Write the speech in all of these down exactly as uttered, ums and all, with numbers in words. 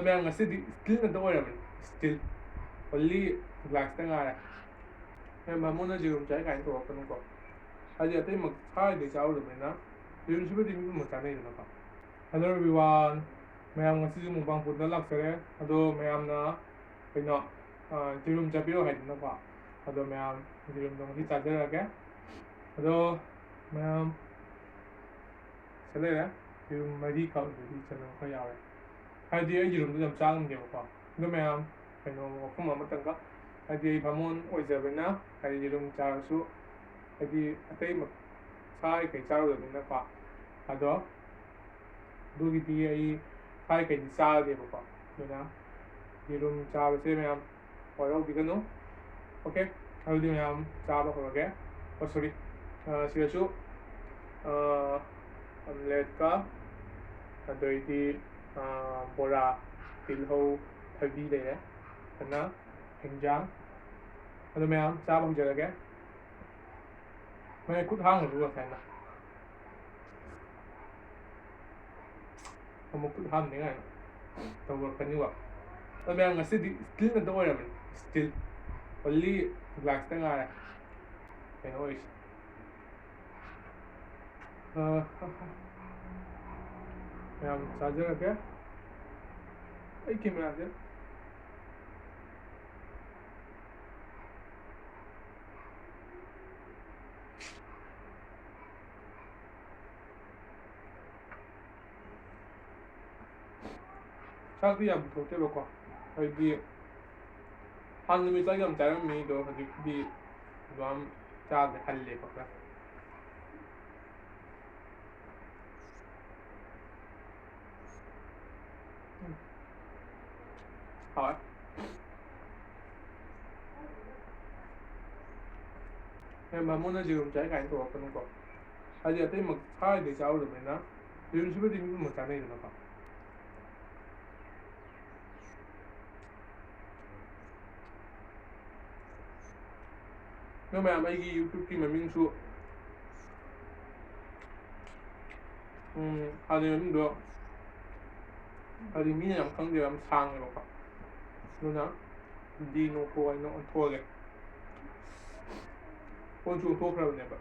ꯃꯌꯥꯝ, ꯉꯁꯤꯗꯤ ꯁ꯭ꯇꯤꯜ ꯉꯥꯛꯇ ꯑꯣꯏꯔꯕꯅꯤ꯫ ꯁ꯭ꯇꯤꯜ꯫ ꯑꯣꯟꯂꯤ ꯒ꯭ꯂꯥꯁꯇ ꯉꯥꯏꯔꯦ꯫ ꯃꯌꯥꯝ, ꯕꯥꯃꯣꯟꯅ ꯌꯦꯔꯨꯝ ꯆꯥꯏ ꯀꯥꯏꯅ ꯇꯧꯔꯛꯀꯅꯨꯀꯣ꯫ ꯍꯥꯏꯗꯤ ꯑꯇꯩ ꯃꯛ-, ꯁꯥ ꯀꯩꯀꯩ ꯆꯥꯔꯨꯗꯕꯅꯤꯅ ꯌꯦꯔꯨꯝꯁꯤꯕꯨꯗꯤ ꯃꯤ ꯄꯨꯝꯕ ꯆꯥꯅꯩꯗꯅꯀꯣ꯫ Hello everyone꯫ ꯃꯌꯥꯝ, ꯉꯁꯤꯁꯨ ꯃꯨꯛꯕꯥꯡ ꯐꯨꯗꯇ ꯂꯥꯛꯆꯔꯦ꯫ ꯑꯗꯣ ꯃꯌꯥꯝꯅ ꯀꯩꯅꯣ, ꯑ, ꯌꯦꯔꯨꯝ ꯆꯥꯕꯤꯔꯣ ꯍꯥꯏꯗꯅꯀꯣ꯫ ꯑꯗꯣ ꯃꯌꯥꯝ, ꯌꯦꯔꯨꯝꯗꯣ ꯉꯁꯤ ꯆꯥꯖꯔꯒꯦ꯫ ꯑꯗꯣ ꯃꯌꯥꯝ, ꯁꯤ ꯂꯩꯔꯦ꯫ ꯌꯦꯔꯨꯝ ꯃꯔꯤꯈꯛ, ꯑꯗꯨꯗꯤ ꯆꯅꯝ ꯈꯔ ꯌꯥꯎꯔꯦ꯫ ꯍꯥꯏꯗꯤ ꯑꯩ ꯌꯦꯔꯨꯝꯗꯣ ꯌꯥꯝ ꯆꯥ ꯉꯝꯗꯦꯕꯀꯣ꯫ ꯑꯗꯣ ꯃꯌꯥꯝ, ꯀꯩꯅꯣ, ꯋꯥꯐꯝ ꯑꯃꯇꯪꯒ, ꯍꯥꯏꯗꯤ ꯑꯩ ꯕꯥꯃꯣꯟ ꯑꯣꯏꯖꯕꯅꯤꯅ, ꯍꯥꯏꯗꯤ ꯌꯦꯔꯨꯝ ꯆꯥꯔꯁꯨ, ꯍꯥꯏꯗꯤ ꯑꯇꯩ ꯃ-, ꯁꯥ ꯀꯩꯀꯩ ꯆꯥꯔꯨꯗꯕꯅꯤꯅꯀꯣ꯫ ꯑꯗꯣ ꯑꯗꯨꯒꯤꯗꯤ ꯑꯩ ꯁꯥ ꯀꯩꯀꯩꯗꯤ ꯆꯥꯗꯦꯕꯀꯣ꯫ ꯑꯗꯨꯅ ꯌꯦꯔꯨꯝ ꯆꯥꯕꯁꯦ ꯃꯌꯥꯝ ꯋꯥꯔꯧꯕꯤꯒꯅꯨ꯫ OK, ꯑꯗꯨꯗꯤ ꯃꯌꯥꯝ ꯆꯥꯕ ꯍꯧꯔꯒꯦ꯫ ꯑꯣ, sorry, ꯑ, ꯁꯤꯗꯁꯨ, ꯑ, ꯑꯣꯝꯂꯦꯠꯀ, ꯑꯗꯩꯗꯤ, ꯑ, ꯕꯣꯔꯥ, ꯇꯤꯜꯍꯧ, ꯊꯕꯤ ꯂꯩꯔꯦ꯫ ꯑꯗꯨꯅ ꯍꯤꯟꯖꯥꯡ꯫ ꯑꯗꯨ ꯃꯌꯥꯝ ꯆꯥꯕ ꯍꯧꯖꯔꯒꯦ꯫ ꯃꯌꯥꯝ ꯈꯨꯠ ꯍꯥꯝꯒ꯭ꯔꯕꯣ ꯉꯁꯥꯏꯅ? ꯑꯃꯨꯛ ꯈꯨꯠ ꯍꯥꯝꯅꯤꯡꯉꯥꯏ ꯇꯧꯔꯛꯀꯅꯤꯕ꯫ ꯑꯗꯣ ꯃꯌꯥꯝ, ꯉꯁꯤꯗꯤ ꯁ꯭ꯇꯤꯜ ꯉꯥꯛꯇ ꯑꯣꯏꯔꯕꯅꯤ꯫ ꯁ꯭ꯇꯤꯜ꯫ ꯑꯣꯟꯂꯤ ꯒ꯭ꯂꯥꯁꯇ ꯉꯥꯏꯔꯦ ꯀꯩꯅꯣ ꯑꯣꯏꯔꯤꯁꯦ꯫ ꯑ, ꯃꯌꯥꯝ ꯆꯥꯖꯔꯒꯦ꯫ ꯑꯩ ꯀꯦꯃꯦꯔꯥꯁꯦ ꯆꯥꯛꯇꯤ ꯌꯥꯝ ꯄꯨꯊꯣꯛꯇꯦꯕꯀꯣ꯫ ꯍꯥꯏꯗꯤ ꯍꯥꯟꯅ ꯅꯨꯃꯤꯠ ꯆꯥꯛ ꯌꯥꯝ ꯆꯥꯔꯝꯃꯤ, ꯑꯗꯣ ꯍꯧꯖꯤꯛꯇꯤ ꯑꯗꯨꯝ ꯆꯥꯗ꯭ꯔꯦ, ꯍꯜꯂꯦꯕ ꯈꯔ꯫ ꯎꯝ꯫ ꯍꯥꯎꯋꯦ꯫ ꯑꯦ, ꯕꯥꯃꯣꯟꯅ ꯌꯦꯔꯨꯝ ꯆꯥꯏ ꯀꯥꯏꯅ ꯇꯧꯔꯛꯀꯅꯨꯀꯣ꯫ ꯍꯥꯏꯗꯤ ꯑꯇꯩ ꯃꯛ-, ꯁꯥ ꯀꯩꯀꯩ ꯆꯥꯔꯨꯗꯕꯅꯤꯅ ꯌꯦꯔꯨꯝꯁꯤꯕꯨꯗꯤ ꯃꯤ ꯄꯨꯝꯕ ꯆꯥꯅꯩꯗꯅꯀꯣ꯫ ꯑꯗꯣ ꯃꯌꯥꯝ, ꯑꯩꯒꯤ YouTubeꯀꯤ ꯃꯃꯤꯡꯁꯨ, ꯎꯝ, ꯍꯥꯟꯅꯒꯤ ꯃꯃꯤꯡꯗꯣ ꯍꯥꯏꯗꯤ ꯃꯤꯅ ꯌꯥꯝ ꯈꯪꯗꯦꯕ, ꯌꯥꯝ ꯁꯥꯡꯉꯦꯕꯀꯣ꯫ ꯑꯗꯨꯅ ꯗꯤ ꯅꯣ ꯀꯣ ꯑꯩꯅ ꯑꯣꯟꯊꯣꯛꯑꯒꯦ꯫ ꯑꯣꯟꯁꯨ ꯑꯣꯟꯊꯣꯛꯈ꯭ꯔꯕꯅꯦꯕ꯫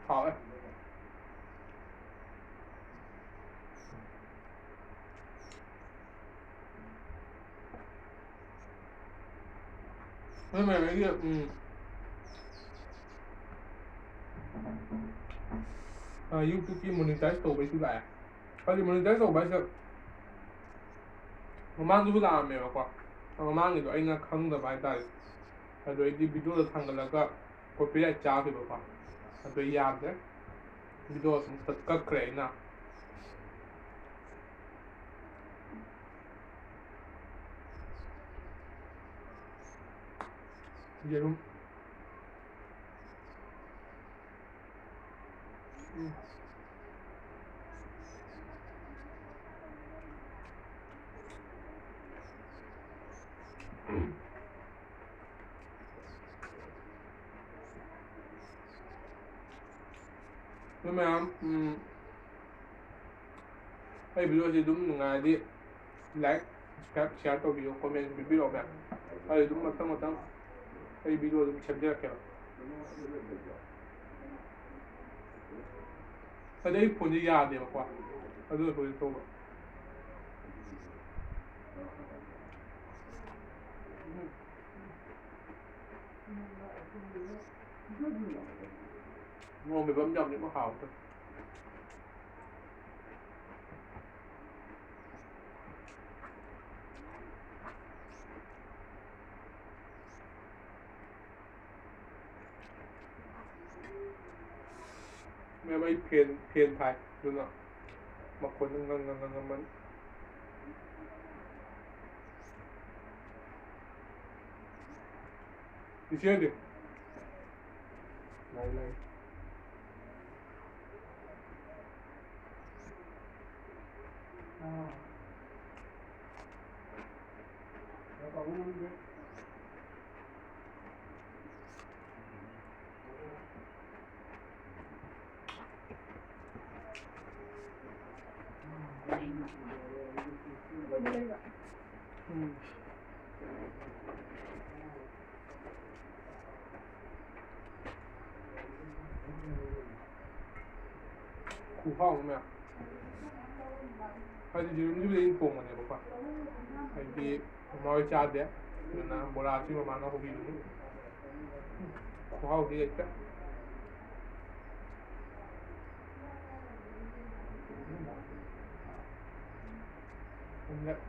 ꯍꯥꯎꯋꯦ꯫ ꯅꯣꯏ ꯃꯌꯥꯝꯒꯤ, ꯎꯝ, ꯑ, YouTube-ꯀꯤ monetize ꯇꯧꯕꯩꯁꯨ ꯂꯥꯛꯑꯦ꯫ ꯍꯥꯏꯗꯤ monetize ꯇꯧꯕ ꯍꯥꯏꯁꯦ ꯃꯃꯥꯡꯗꯁꯨ ꯂꯥꯛꯑꯝꯃꯦꯕꯀꯣ꯫ ꯃꯃꯥꯡꯒꯤꯗꯣ ꯑꯩꯅ ꯈꯪꯗꯕ ꯍꯥꯏꯇꯥꯔꯦ꯫ ꯑꯗꯨ ꯑꯩꯗꯤ video-ꯗ ꯊꯥꯡꯒꯠꯂꯒ copyright ꯆꯥꯈꯤꯕꯀꯣ꯫ ꯑꯗꯨ ꯌꯥꯗ꯭ꯔꯦ꯫ Video ꯑꯗꯨꯝ ꯀꯛ-, ꯀꯛꯈ꯭ꯔꯦ ꯑꯩꯅ꯫ ꯌꯦꯔꯨꯝ꯫ ꯎꯝ꯫ ꯑꯗꯨ ꯃꯌꯥꯝ, ꯎꯝ, ꯑꯩ video-ꯁꯤ ꯑꯗꯨꯝ ꯅꯨꯡꯉꯥꯏꯔꯗꯤ like, subscribe, share ꯇꯧꯕꯤꯌꯨ, comment ꯄꯤꯕꯤꯔꯛꯑꯣ ꯃꯌꯥꯝ꯫ ꯑꯩ ꯑꯗꯨꯝ ꯃꯊꯪ ꯃꯊꯪ ꯑꯩ video ꯑꯗꯨꯝ ꯁꯦꯝꯖꯔꯛꯀꯦꯕ꯫ ꯑꯗꯩ ꯑꯩ phone-ꯁꯦ ꯌꯥꯗꯦꯕꯀꯣ, ꯑꯗꯨꯅ ꯍꯧꯖꯤꯛ ꯇꯧꯕ꯫ ꯎꯝ꯫ ꯃꯣꯔꯣꯛ ꯃꯦꯠꯄ ꯑꯃ ꯌꯥꯎꯕꯅꯦ, ꯑꯃ ꯍꯥꯎꯕꯗꯣ꯫ ꯃꯦꯝ, ꯑꯩ fan, fan ꯊꯥꯏ, ꯑꯗꯨꯅ ꯃꯈꯣꯟꯗꯣ ꯉꯪ ꯉꯪ ꯉꯪꯉꯝꯃꯅꯤ꯫ ꯏꯆꯦꯗꯤ? ꯂꯩ, ꯂꯩ꯫ ꯎꯝ꯫ ꯈꯨꯍꯥꯎ ꯑꯃ ꯃꯌꯥꯝ꯫ ꯍꯥꯏꯗꯤ ꯌꯦꯔꯨꯝꯁꯤꯕꯨꯗꯤ ꯑꯩꯅ ꯊꯣꯡꯕꯅꯦꯕꯀꯣ꯫ ꯍꯥꯏꯗꯤ ꯃꯃꯥ ꯍꯣꯏ ꯆꯥꯗꯦ꯫ ꯑꯗꯨꯅ ꯕꯣꯔꯥꯁꯤ ꯃꯃꯥꯅ ꯍꯧꯕꯤꯕꯅꯤ꯫ ꯈꯨꯍꯥꯎꯗꯤ ꯂꯩꯇ꯭ꯔꯦ꯫ ꯑꯣꯝꯂꯦꯠ꯫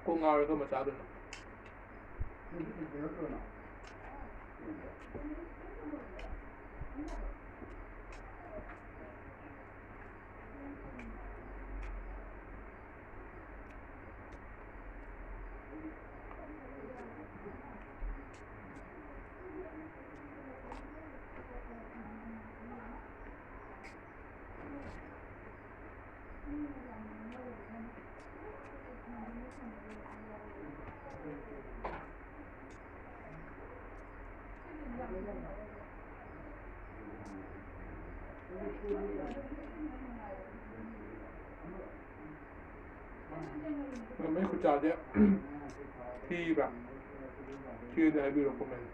ꯀꯣꯛ ꯉꯥꯎꯔꯦ, ꯀꯔꯝꯕ ꯆꯥꯗꯣꯏꯅꯣ? ꯃꯃꯩ ꯈꯨꯆꯥꯁꯦ ꯊꯤꯕ꯭ꯔꯥ? ꯊꯤꯔꯗꯤ ꯍꯥꯏꯕꯤꯔꯣ comment꯫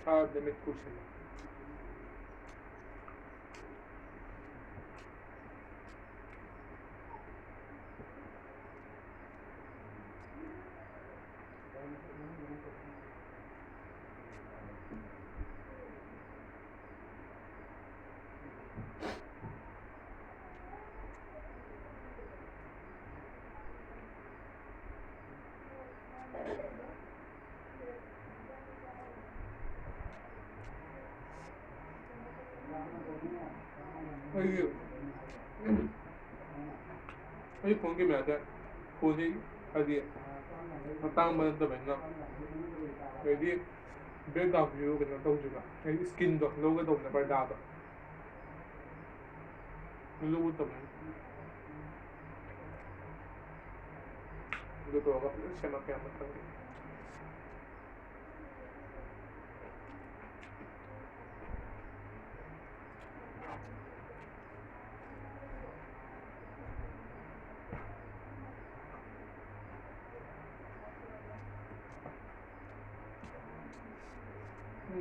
ꯁꯥꯕꯗ ꯃꯤꯠ ꯀꯨꯠꯁꯤꯜꯂꯦ꯫ ꯑꯩꯒꯤ ꯑꯩ ꯐꯣꯟꯒꯤ ꯃꯌꯥꯝꯁꯦ, ꯐꯣꯟꯁꯤ ꯍꯥꯏꯗꯤ ꯑꯇꯥꯡꯕ ꯅꯠꯇꯕꯅꯤꯅ, ꯑꯗꯩꯗꯤ ꯕꯦꯛꯒ꯭ꯔꯥꯎꯟ ꯚ꯭ꯌꯨ ꯀꯩꯅꯣ ꯇꯧꯗ꯭ꯔꯤꯕ, ꯍꯥꯏꯗꯤ ꯁ꯭ꯀꯤꯟꯗꯣ ꯂꯧꯒꯗꯧꯕꯅꯦ, ꯄꯔꯗꯥꯗꯣ ꯂꯧꯒꯗꯧꯕꯅꯤ꯫ ꯑꯗꯨ ꯇꯧꯔꯒ ꯐꯖꯅ ꯁꯦꯝꯃꯛꯀꯦ ꯃꯊꯪꯒꯤ꯫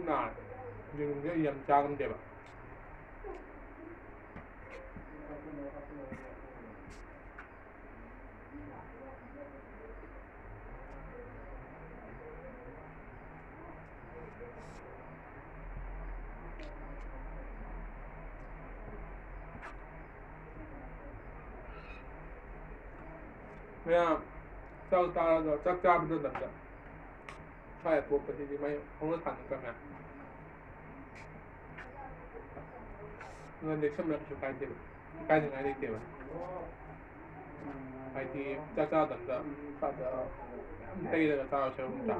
ꯅꯥꯔꯦ꯫ ꯌꯦꯔꯨꯝꯁꯦ ꯑꯩ ꯌꯥꯝ ꯆꯥꯒꯟꯗꯦꯕ꯫ ꯃꯌꯥꯝ ꯆꯥꯛ ꯆꯥꯔꯒ, ꯆꯥꯛ ꯆꯥꯕꯗ ꯅꯪꯗ ꯁ꯭ꯋꯥꯏ ꯄꯣꯛꯄꯁꯤꯗꯤ ꯃꯩ ꯍꯧꯅ ꯁꯥꯟꯅꯗ꯭ꯔ ꯃꯌꯥꯝ꯫ ꯑꯗꯨꯅ ꯅꯦꯛꯁꯟꯕꯗ ꯀꯩꯁꯨ ꯀꯥꯏꯗꯦꯕ, ꯏꯀꯥꯏꯅꯤꯡꯉꯥꯏ ꯂꯩꯇꯦꯕ꯫ ꯍꯥꯏꯗꯤ ꯆꯥꯛ ꯆꯥꯗꯕꯗ ꯏꯁꯥꯗ ꯌꯥꯝ ꯇꯩꯔꯒ ꯆꯥꯕ ꯁꯔꯨꯛ ꯅꯠꯇ꯭ꯔꯥ?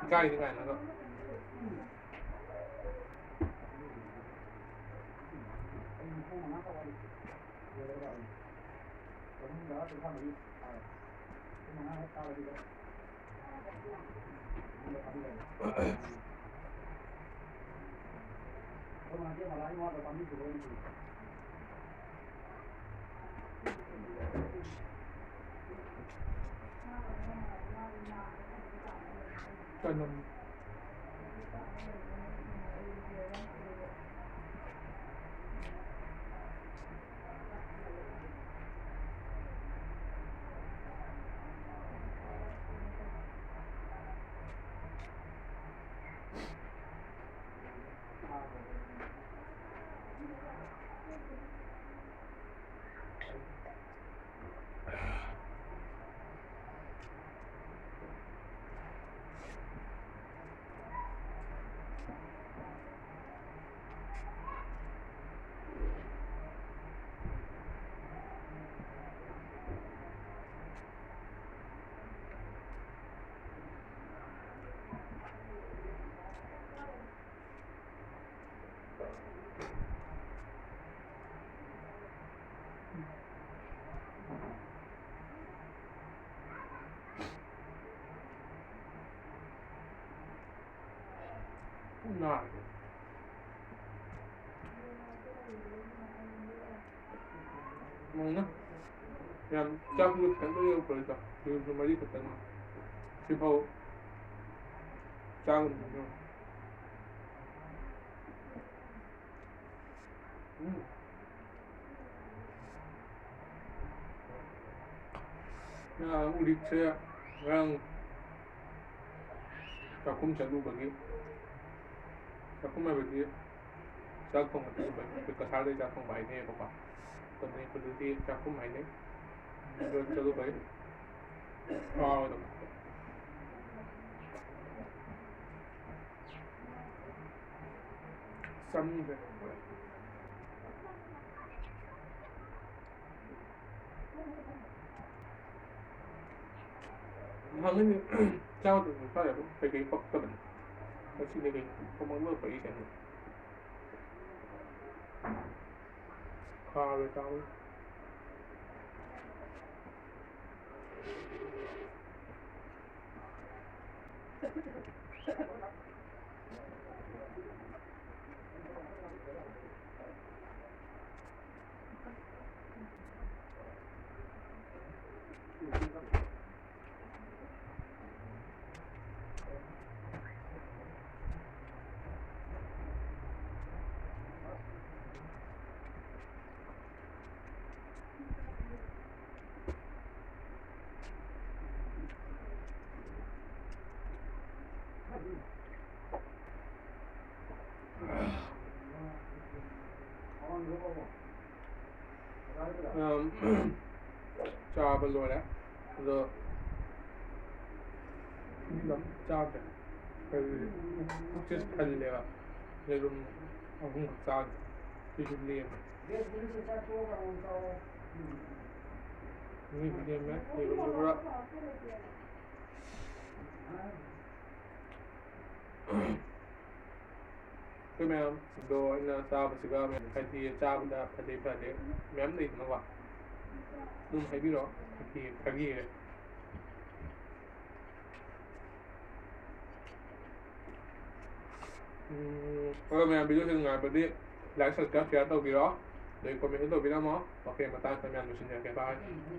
ꯏꯀꯥꯏꯅꯤ ꯀꯥꯏꯅꯒ꯫ ꯆꯅꯝ꯫ ꯅꯥꯔꯦ꯫ ꯃꯧꯅ ꯌꯥꯝ ꯆꯥꯛꯇꯨ ꯈꯤꯇꯪ ꯌꯧꯔꯛꯄꯗ ꯌꯦꯔꯨꯝꯁꯨ ꯃꯔꯤ ꯈꯛꯇꯅꯤ꯫ ꯁꯤꯐꯥꯎ ꯆꯥꯒꯅꯤ꯫ ꯎꯝ꯫ ꯉꯔꯥꯡ ꯎꯔꯤꯛꯁꯦ ꯉꯔꯥꯡ ꯆꯥꯛꯈꯨꯝ ꯆꯠꯂꯨꯕꯒꯤ, ꯆꯥꯛꯈꯨꯝ ꯍꯥꯏꯕꯗꯤ ꯆꯥꯛ ꯊꯣꯡꯕ ꯆꯠꯂꯨꯕꯒꯤ, ꯑꯩꯈꯣꯏ ꯀꯁꯥꯔꯗꯩ ꯆꯥꯛ ꯊꯣꯡꯕ ꯍꯥꯏꯅꯩꯌꯦꯕꯀꯣ꯫ ꯑꯗꯣ ꯃꯅꯤꯄꯨꯔꯗꯗꯤ ꯆꯥꯛꯈꯨꯝ ꯍꯥꯏꯅꯩ꯫ ꯑꯗꯨꯗ ꯆꯠꯂꯨꯕꯒꯤ ꯀꯥꯎꯔꯦ꯫ ꯆꯝꯈ꯭ꯔꯦ꯫ ꯅꯍꯥꯟꯒꯩꯗꯤ ꯆꯥꯕꯗꯁꯨ ꯁ꯭ꯋꯥꯏꯗ ꯑꯗꯨꯝ ꯀꯩꯀꯩ ꯄꯛꯇꯕꯅꯤ꯫ ꯉꯁꯤꯗꯤ ꯀꯩ ꯄꯛꯄ ꯄꯛꯏ ꯀꯩꯅꯣ꯫ ꯈꯥꯔꯦ ꯆꯥꯕꯗ꯫ ꯆꯥꯕ ꯂꯣꯏꯔꯦ꯫ ꯑꯗꯣ ꯑꯗꯨꯝ ꯆꯥꯗ꯭ꯔꯦ꯫ ꯍꯥꯏꯕꯗꯤ ꯄꯨꯛꯁꯦ ꯊꯜꯂꯦꯕ꯫ ꯌꯦꯔꯨꯝ ꯑꯍꯨꯝꯈꯛ ꯆꯥꯗ꯭ꯔꯦ꯫ ꯁꯤꯁꯨ ꯂꯦꯝꯃꯦ꯫ ꯃꯤꯁꯨ ꯂꯦꯝꯃꯦ꯫ ꯌꯦꯔꯨꯝꯗꯨ ꯈꯔ ꯑꯩꯈꯣꯏ ꯃꯌꯥꯝ ꯑꯗꯣ ꯑꯩꯅ ꯆꯥꯕꯁꯤꯒ ꯍꯥꯏꯗꯤ ꯆꯥꯕꯗ ꯐꯖꯩ ꯐꯖꯗꯦ ꯃꯌꯥꯝ ꯂꯩꯗꯅꯀꯣ꯫ ꯑꯗꯨꯝ ꯍꯥꯏꯕꯤꯔꯛꯑꯣ꯫ ꯐꯥꯒꯤ ꯐꯥꯒꯤ꯫ ꯎꯝ, ꯑꯗꯣ ꯃꯌꯥꯝ video ꯁꯦ ꯅꯨꯡꯉꯥꯏꯔꯕꯗꯤ like, subscribe, share ꯇꯧꯕꯤꯔꯣ꯫ ꯑꯗꯩ comment ꯁꯨ ꯇꯧꯕꯤꯔꯝꯃꯣ꯫ Okay, ꯃꯇꯥꯡꯁꯤꯗ ꯃꯌꯥꯝ ꯂꯣꯏꯁꯤꯟꯖꯔꯒꯦ꯫ Bye꯫